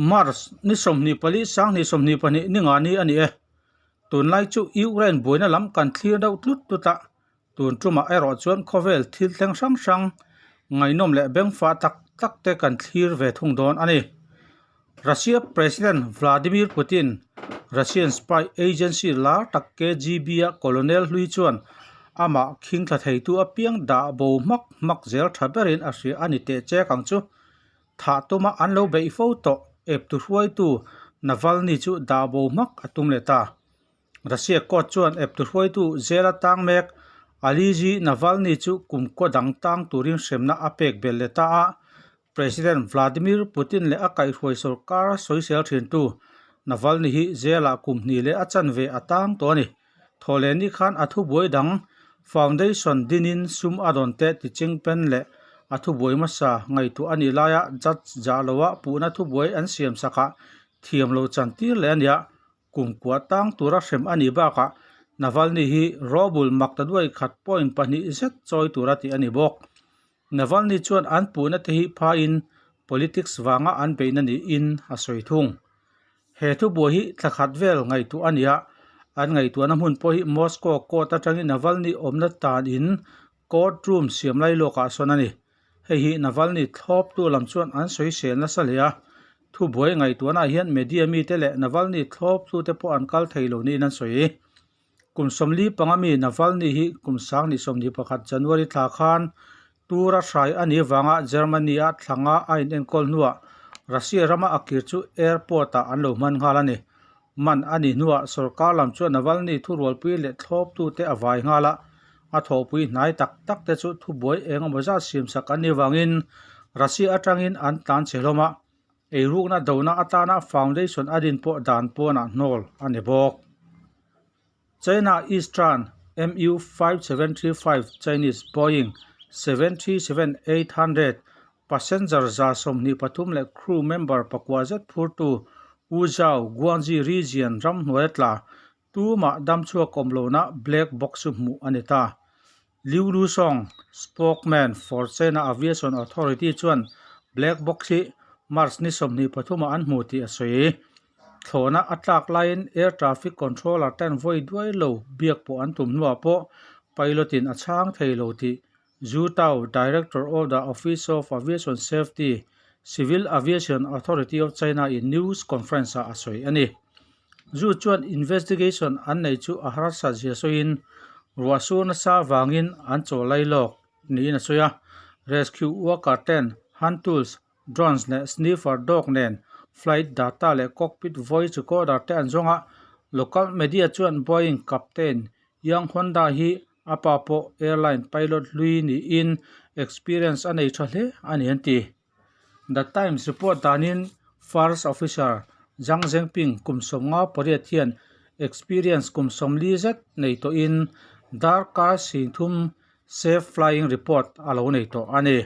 March ni 24 2022 ni nga ni a ni e. Tunlai chu Ukraine buaina lam kan thlir deuh tlut tlut a, tun tumah erawh chuan khawvel thil thleng hrang hrang ngaihnawm leh bengfah tak tak te kan thlir ve thung dawn a ni. Russia President Vladimir Putin, Russian spy agency lar tak KGB-a colonel hlui chuan amah khingthla theitu apiang dah bo hmak hmak zel tha berin a hria a ni teh chek ang chu. Thah tuma an lo beih fo tawh eptu hruaitu Navalny chu dah bo hmak a tum leh ta. Russia court chuan eptu hruaitu zela tang mek Alexei Navalny chu kumkaw dang tang turin hremna a pek belh leh ta a, President Vladimir Putin leh a kaihhruai sorkar sawisel thintu Navalny hi zela kum hnih leh a chanve a tang tawh a ni. Thawhlehni khan a thubuai dang Foundation dinin sum a rawn teh ti chingpen leh a thubuai hmasa ngaihtuah a nih laia judge zah loa puhna thubuai an siam sakah thiam lo chan tir leh a nia. Kum kua tang tura hrem a nih bakah Navalny hi rawbul makta duai khat point pahnih zet chawi tura tih a ni bawk. Navalny chuan an puhna te hi phaiin politics vanga an beihna niin a sawi thung. He thubuai hi thla khat vel ngaihtuah a ni a, an ngaihtuahna hmun pawh hi Moscow court atangin Navalny awmna tanin court room siam lai lawkah sawn a ni. Hei hi Navalny thlawptu lam chuan an sawisel nasa hle a, thubuai ngaihtuahnaah hian media mite leh Navalny thlawptute pawh an kal thei lo niin an sawi. Kum 45 mi Navalny hi kum 2021 January thla khan tura hrai a nih avanga Germany-a thlanga a inenkawl hnuah Russia rama a kir chu airport-ah an lo hman nghal a ni. Man a nih hnuah sorkar lam chuan Navalny thurualpui leh thlawptute a vai nghal a, a thawhpui hnai tak tak te chu thubuai eng emaw zat siamsak an nih avangin Russia atangin an tlan chhe hlawm a, eirukna dona atana foundation a din pawh dan pawnah hnawl a ni bawk. China Eastern MU5735 Chinese Boeing 737-800 passenger 123 leh crew member pakua zet phurtu Wuzhou, Guangxi region ramhnuai a tla tumah damchhuak awm lohna black box chu hmuh a ni ta. Liu Lusong, spokesman for China Aviation Authority chuan black box hi March ni 23 ah an hmu tih a sawi. Thlawhna a tlak laiin air traffic controller ten vawi duai lo biak pawh an tum hnuah pawh pilot in a chhang thei lo tih Zhu Tao, Director of the Office of Aviation Safety, Civil Aviation Authority of China in news conference ah a sawi a ni. Zhu chuan investigation an nei chu a harsa zia sawiin ruah sur nasa vangin an chaw lai lawk niin a sawi a. Rescue worker ten hand tools, Drones leh sniffer dog nen flight data leh cockpit voice recorder te an zawng a, local media chuan Boeing captain Yang Honda hi a pa pawh airline pilot hlui niin experience a nei tha hle a ni an ti. The Times report danin First Officer Zhang Zhengping kum 58 hian experience kum 40 zet nei tawhin darkar 30 safe flying report a lo nei tawh a ni.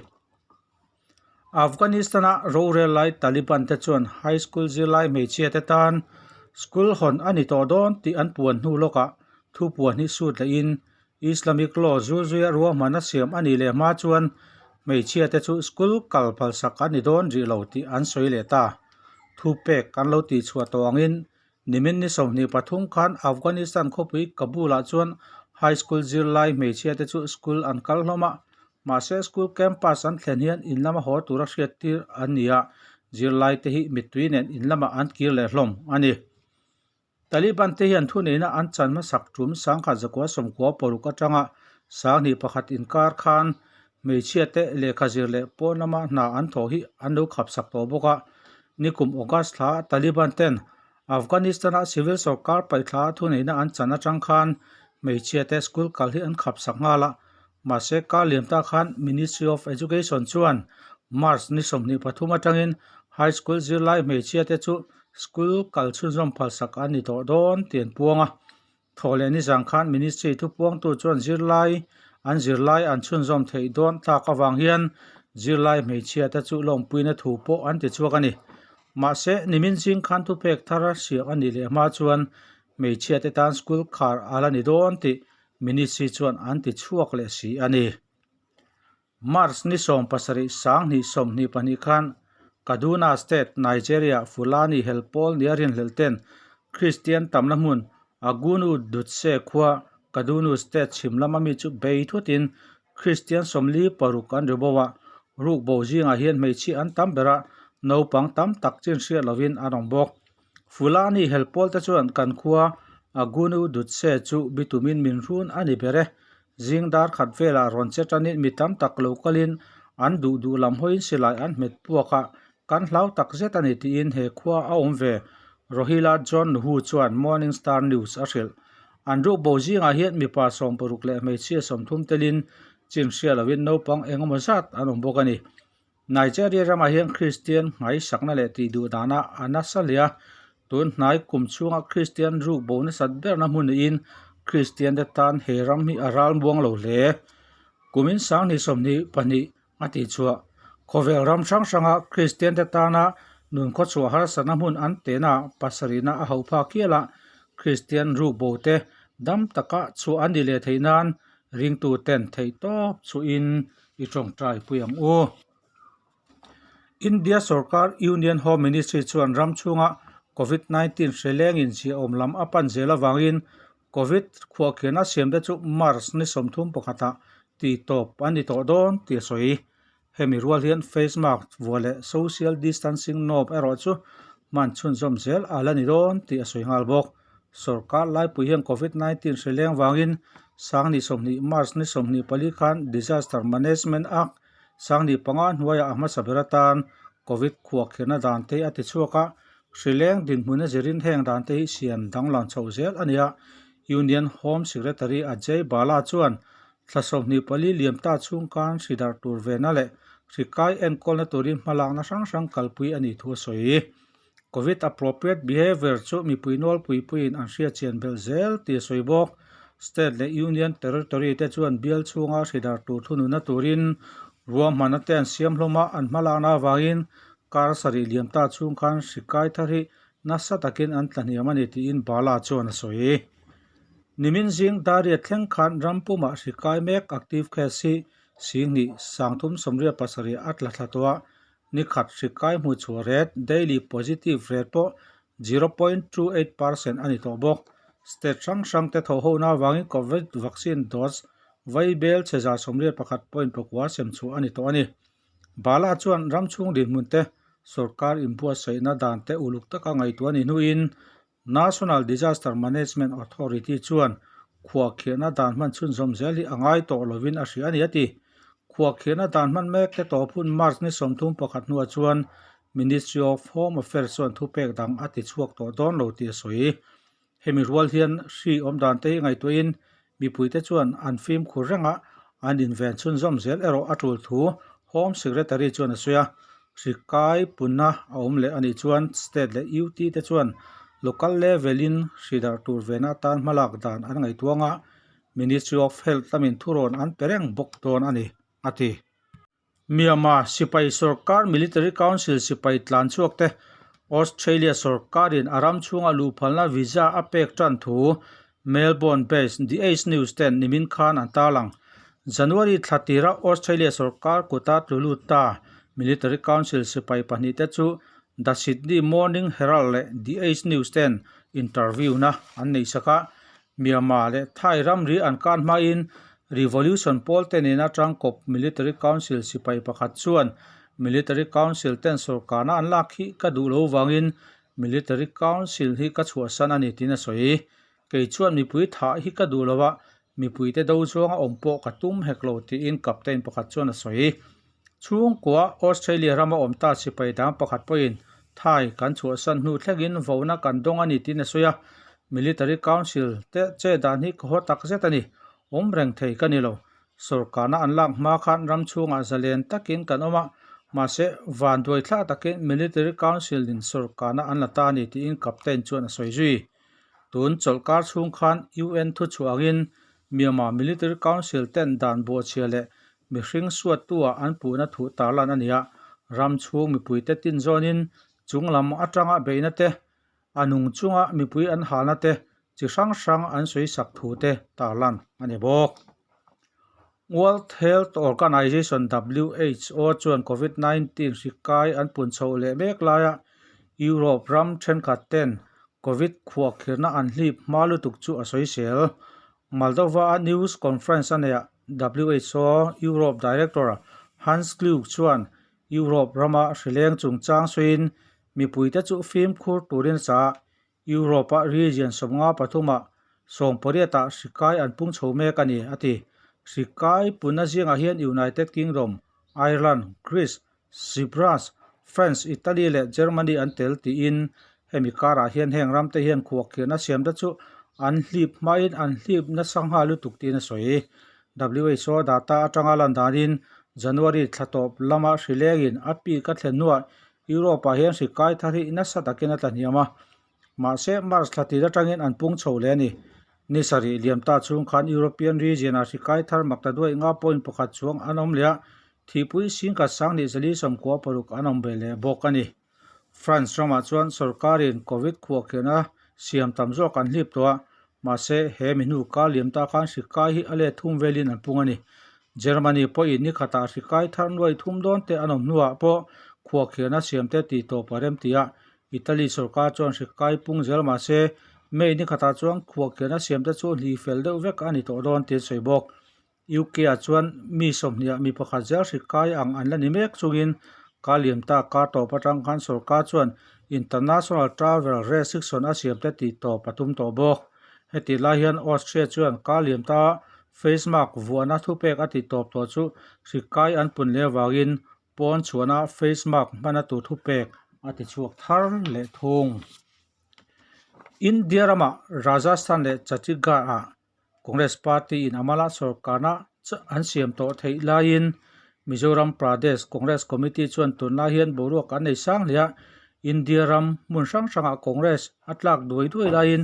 Afghanistan-a rorel lai Taliban te chuan high school zirlai hmeichhia te tan school hawn a ni tawh dawn tih an puan hnu lawkah thu puan hi sut lehin Islamic law zulzuia ruahman a siam a nih leh hma chuan hmeichhia te chu school kal phalsak a ni dawn rih lo tih an sawi leh ta. Thu pek an lo tihchhuah tawh angin Nimin ni 23 khan Afghanistan khawpui Kabul-ah chuan high school zirlai hmeichhia te chu school an kal hlawm a, mahse school campus an thlen hian in lama haw tura hriat tir an ni a, zirlai te hi mittui nen in lamah an kir leh hlawm a ni. Taliban te hian thuneihna an chan hmasak tum 1996 atanga 2001 inkar khan hmeichhia te lehkha zir leh pawn lama hna an thawh hi an lo khapsak tawh bawk a. Nikum August thla Taliban ten Afghanistan-a civil sorkar paihthla thuneihna an chan atang khan hmeichhia te school kal hi an khapsak nghal a, mahse kar liam ta khan Ministry of Education chuan March ni 23 atangin high school zirlai hmeichhia te chu school kal chhunzawm phalsak an ni tawh dawn tih an puang a. Thawh leh nizang khan Ministry thupuangtu chuan zirlai an zirlai an chhunzawm theih dawn tlak avang hian zirlai hmeichhia te chu lawmpuina thu pawh an ti chhuak a ni. Mahse, nimin zing khan thupek thar siam a nih leh hma chuan hmeichhia te tan school khar a la ni dawn tih Ministry chuan an ti chhuak leh si a ni. March ni 17 2022 khan. Kaduna State, Nigeria, Fulani hel pawl nia rinhlelh ten Kristian tamna hmun Agunu Dutse khua Kadunu State chhim lama mi chu bei thutin Kristian 46 an ri bo a, rukbo zingah hian hmeichhia an tam ber a, naupang tam tak chin hriat lovin an awm bawk. Fulani hel pawl te chuan kan khua Agunu Dutse chu bitumin min run a ni ber e. Zing dar khat velah rawn che tanin mi tam tak lo kalin an duh duh lam hawiin silai an hmet puak a, kan hlau tak zet a ni tiin he khua a awm ve, Rohila John Nuhu chuan Morning Star News a hrilh. An rukbo zingah hian mipa 60 leh hmeichhia 30 telin chin hria lovin naupang engemaw zat an awm bawk a ni. Nigeria ramah hian Kristian nghaisakna leh tih duh dana a nasa hle a, tun hnai kum chhunga Kristian ruk bo nasat berna hmun niin Kristian te tan he ram hi a ral muang lo hle. Kumin 2022 a tih chhuah khawvel ram hrang hranga Kristian te tana nun khawchhuah harsatna hmun an tehna pasarihna a hauh phak hial a, Kristian ruk bo te dam taka chhuah an ni leh theih nan ringtu ten theihtawp chhuahin i tawngtai pui ang u. India sorkar Union Home Ministry chuan ram chhunga Covid 19 hre lengin ziahawm lam a pan zel avangin Covid khuahkhiahna siamte chu March ni 31 ah titawp an ni tawh dawn tih a sawi. Hemi rual hian face mask vuah leh social distancing norm erawh chu hman chhunzawm zel a la ni dawn tih a sawi nghal bawk. Sorkar laipui hian Covid 19 hre leng vangin 2020 March ni 24 khan Disaster Management Act 2005 hnuaiah a hmasa ber atan Covid khuahkhirhna dan te a ti chhuak a, hri leng dinhmuna zirin heng dan te hi siam danglam chhoh zel a ni a. Union Home Secretary Ajay Bhalla chuan thla 24 liam ta chhung khan hri darh tur vena leh hri kai enkawlna turin hmalakna hrang hrang kalpui a nih thu a sawi. Covid appropriate behaviour chu mipui nawlpui puiin an hriatchian belh zel tih a sawi bawk. State leh Union Territory te chuan bial chhunga hri darh tur thununna turin ruahmanna te an siam hlawm a, an hmalakna avangin kar sarih liam ta chhung khan hri kai thar hi nasa takin an tlahniam a ni tiin Bala chuan a sawi. Nimin zing Dariat thleng khan ram pumah hri kai mek active case hi 2337 a tla thla tawh a, Ni khat hri kai hmu chhuah rate, daily positive rate pawh 0.28% a ni tawh bawk. State hrang hrang te tho hona avangin Covid vaccine dose vai bel chhe 91.9 sem chhuah a ni tawh a ni. Bala chuan ram chhung dinhmun te, sorkar inbuatsaihna dan te uluk taka ngaihtuah a ni hnuin National Disaster Management Authority chuan khuahkhirhna dan hman chhunzawm zel hi a ngai tawh lovin a hria a ni a ti. Khuahkhirhna dan hman mek te tawp hun March ni 31 hnuah chuan Ministry of Home Affairs chuan thupek dang a ti chhuak tawh dawn lo tih a sawi. Hemi rual hian hri awm dan te hi ngaihtuahin Mipuite chuan an fimkhur reng a, an inven chhunzawm zel erawh a tul thu Home Secretary chuan a sawi a. Hri kai punna a awm leh a nih chuan State leh UT te chuan local level in hri darh tur vena atan hmalak dan an ngaihtuang a, Ministry of Health lamin thurawn an pe reng bawk dawn a ni, a ti. Myanmar sipai sorkar Military Council sipai tlan chhuak te Australia sorkarin a ram chhunga luhphalna visa a pek tan thu Melbourne based The Age News ten nimin khan an tarlang. January thla tira Australia sorkar kuta tlu lut ta Military Council sipai pahnih te chu The Sydney Morning Herald leh The Age News ten interview na an nei sak a, Myanmar leh Thai ramri an kan hmain Revolution pawl te nena tangkawp Military Council sipai pakhat chuan Military Council ten sorkarna an lak hi ka duh lo vangin Military Council hi ka chhuahsan a ni tiin a sawi. Kei chuan mipui thah hi ka duh lo a, mipuite do zawnga awm pawh ka tum hek lo tiin captain pakhat chuan a sawi. Chhungkua Australia rama awm ta sipai dang pakhat pawhin Thai kan chhuahsan hnu thlengin vona kan dawng a ni tiin a sawi a, Military Council te che dan hi ka haw tak zet a ni, awm reng thei ka ni lo. Sorkarna an lak hma khan ram chhungah zalen takin kan awm a, mahse vanduai thla takin Military Council in sorkarna an la ta a ni tiin Captain chuan a sawi zui. Tun chawlhkar chhung khan UN thuchhuah angin Myanmar Military Council ten dan buahchhia leh Mihring suattu-ah an puhna thu tarlan a ni a, ram chhung mipuite tin zawnin chung lam atanga beihna te, a nung chunga mipui an halna te chi hrang hrang an sawi sak thu te tarlan a ni bawk. World Health Organization, who, chuan Covid 19 hri kai an pun chhoh leh mek laia Europe ram thenkhat ten Covid khuahkhirhna an hlip hma lutuk chu a sawisel. Moldova-a news conference a neihah who Europe Director Hans Kluge chuan Europe rama hrileng chungchang sawiin mipuite chu fimkhur turin a chah a, Europe-a region 53 18-ah hri kai an pung chho mek a ni, a ti. Hri kai punna zingah hian United Kingdom, Ireland, Greece, Cyprus, France, Italy leh Germany an tel tiin hemi karah hian heng ramte hian khuahkhirhna siamte chu an hlip hmain an hlip nasa nghal lutuk tiin a sawi. Who data atanga lan danin January thla tawp lama hri lengin a peak a thlen hnuah Europe-ah hian hri kai thar hi nasa takin a tla hniam a, mahse March thla tir atangin an pung chho leh a ni. Ni sarih liam ta chhung khan European region-ah hri kai thar mak ta duaih nga point pakhat chuang an awm leh a, thihpui singkhat sanghnih zali sawmkua paruk an awm ve leh bawk a ni. France ramah chuan sorkarin Covid khuahkhirhna siam tam zawk an hlip tawh a, mahse he mi hnu kar liam ta khan hri kai hi a let thum velin an pung a ni. Germany pawhin ni khatah hri kai thar nuai thum dawn te an awm hnuah pawh khuahkhirhna siam te tih tawp a rem ti a, Italy sorkar chuan hri kai pung zel mahse May ni khatah chuan khuahkhirhna siam te chu hli fel deuh vek a ni tawh dawn tih an sawi bawk. UK-ah chuan mi sawmhniah mi pakhat zel hri kai ang an la ni mek chungin ka liam ta kar tawp atang khan sorkar chuan international travel restriction a siam te tih tawp a tum tawh bawk. Hetih lai hian Austria chuan ka liam ta face mask vuahna thupek a tih tawp tawh chu hri kai an pun leh avangin pawn chhuahna face mask hmana tur thupek a ti chhuak thar leh thung. India ramah Rajasthan leh Chhattisgarh-ah Congress Party in Amala sorkarna an siam tawh theih laiin Mizoram Pradesh Congress Committee chuan tunlai hian boruak an nei sang hle a, India ram hmun hrang hrangah Congress a tlak duai duai laiin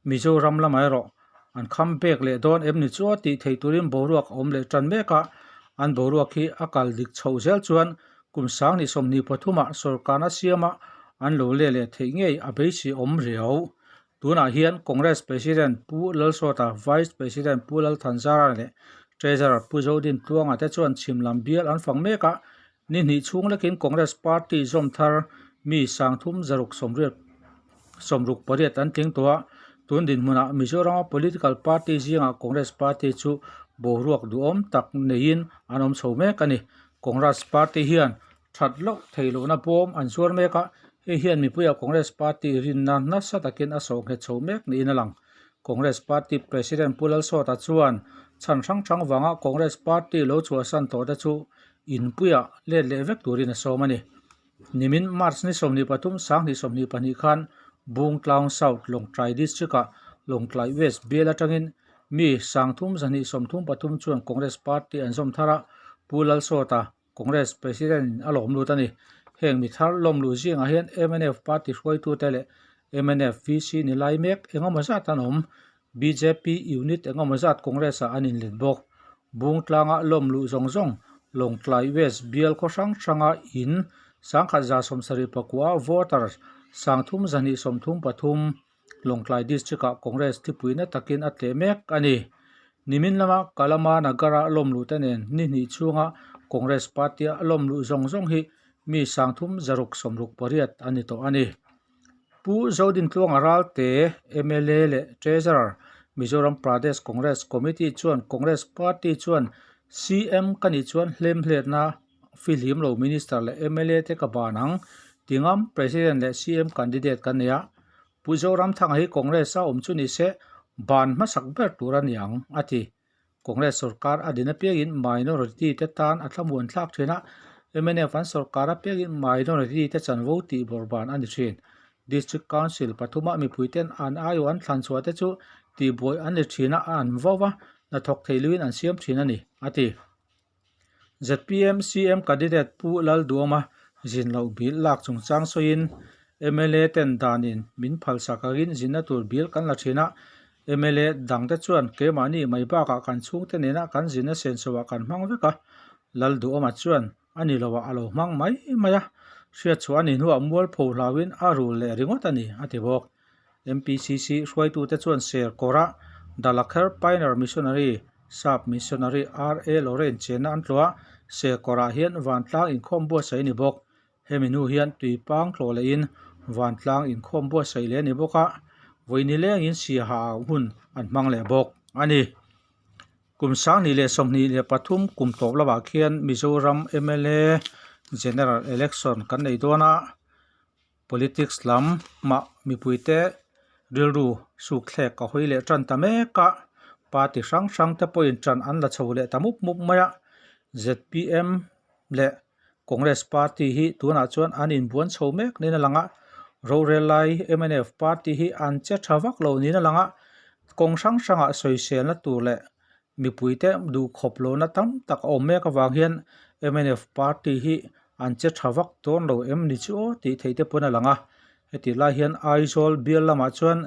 Mizoram lamah erawh an kham bek leh dawn em ni chu a tih theih turin boruak a awm leh tan mek a, an boruak hi a kal dik chhoh zel chuan kum sanghnih 23 ah sorkarna siama an lo leh leh theih ngei a beisei awm riau. Tunah hian Congress President Pu Lalsawta, Vice President Pu Lalthanzara leh Treasurer Pu Zodin Tluanga te chuan chhim lam bial an fang mek a, ni hnih chhung lekin Congress Party zawm thar mi sangthum zaruk sawmriat sawmruk pariat an tling tawh a, tun dinhmunah Mizorama political party zingah Congress Party chu boruak duhawm tak neiin an awm chho mek a ni. Congress Party hian That loh theih lohna bawm an zuar mek a, hei hian mipuia Congress Party rinna nasa takin a sawh nghet chho mek niin a lang. Congress Party President Pu Lalsawta chuan chhan hrang hrang vanga Congress Party lo chhuahsan tawh te chu inpuia let leh vek turin a sawm a ni. Nimin March ni 23 2022 khan Bungtlang South Lawngtlai District-ah Lawngtlai West bial atangin mi sangthum zahnih 33 chuan Congress Party an zawm thar a, Pu Lalsawta Congress President in a lawm lut a ni. Heng mi thar lawm luh zingah hian mnf party hruaitute leh mnf VC ni lai mek engemaw zat an awm. Bjp unit engemaw zat Congress ah an inlet bawk. Bungtlanga lawm luh zawng zawng Lawngtlai West bial khaw hrang hranga in 1174 voter 3233 Lawngtlai District ah Congress thipuina takin a tleh mek a ni. Nimin lama Kalama Nagar-a lawm luhte nen ni hnih chhunga Congress Party-a lawm luh zawng zawng hi mi 3668 a ni tawh a ni. Pu Zodintluanga Ralte, mla leh Treasurer, Mizoram Pradesh Congress Committee chuan Congress Party chuan CM ka nih chuan hlemhletna fihlim lo Minister leh mla te ka ban ang, tingam President leh CM candidate ka nei a, Pu Zoramthanga hi Congress a awm chu ni se ban hmasak ber tur a ni ang, a ti. Congress sorkar a din apiangin minority te tan a thlamuan thlak thin a, mnf an sorkar apiangin minority te chanvo tih bawrh ban a ni thin. District Council pathuma mipuiten an aiawh an thlan chhuah te chu tihbuai an ni thin a, an vo va, hnathawk thei luin an siam thin a ni, a ti. Zpm CM candidate Pu Lalduama zin loh bil lak chungchang sawiin mla ten danin min phalsak angin zinna tur bil kan la thin a, mla dangte chuan keimahni mai bakah kan chhungte nena kan zinna sensoah kan hmang vek a, Lalduama chuan a ni loah a lo hmang mai mai a, hriatchhuah a nih hnuah mualpho hlauin a rul leh ringawt a ni, a ti bawk. MPCC hruaitute chuan Serkawra Dalakher Pioneer Missionary. Sap Missionary RA Lorraine chenna an tlawh a, Sekawrah hian vantlang inkhawm buatsaih a ni bawk. Hemi hnu hian tuipang tlawh lehin vantlang inkhawm buatsaih leh a ni bawk a, vawi ni lengin siaha ah hun an hmang leh bawk a ni. Kum 2023 kum tawp lamah khian Mizoram mla General Election kan nei dawn a, Politics lam mah mipuite rilru sukthlek a hawi leh tan ta mek a, party hrang hrang te pawhin tan an la chho leh ta mup mup mai a, zpm leh Congress party hi tunah chuan an inbuan chho mek niin a lang a, rorel lai mnf party hi an che tha vak lo niin a lang a, kawng hrang hrangah sawiselna tur leh Mipuite duhkhawp lohna tam tak a awm mek avang hian mnf party hi an che tha vak dawn lo em ni chu aw tih theih te pawn a lang a, heti lai hian Aizawl bial lamah chuan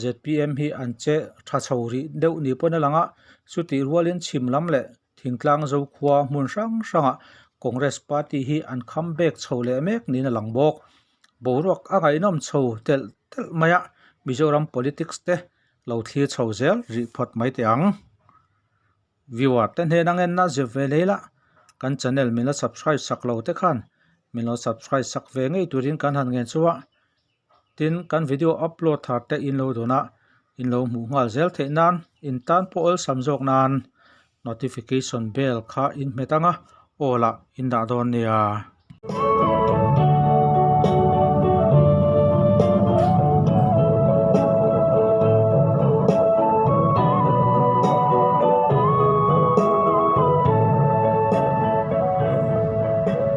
zpm hi an che tha chho rih deuh ni pawn a lang a, chutih rualin chhim lam leh thingtlang zokhua hmun hrang hrangah Congress party hi an kham bek chho leh mek niin a lang bawk. Boruak a ngaihnawm chho telh telh mai a, Mizoram politics te Lo thlir chho zel rih phawt mai teh ang. Viewer te hnen ang enna zep ve lei la, kan channel min la subscribe sak lo te khan min lo subscribe sak ve ngei turin kan han ngen chu a. Tin, kan video upload thar te in lo dawn a, in lo hmuh nghal zel theih nan in tan pawh awlsam zawk nan notification bell kha in hmet ang a, aw lah in dah dawn nia.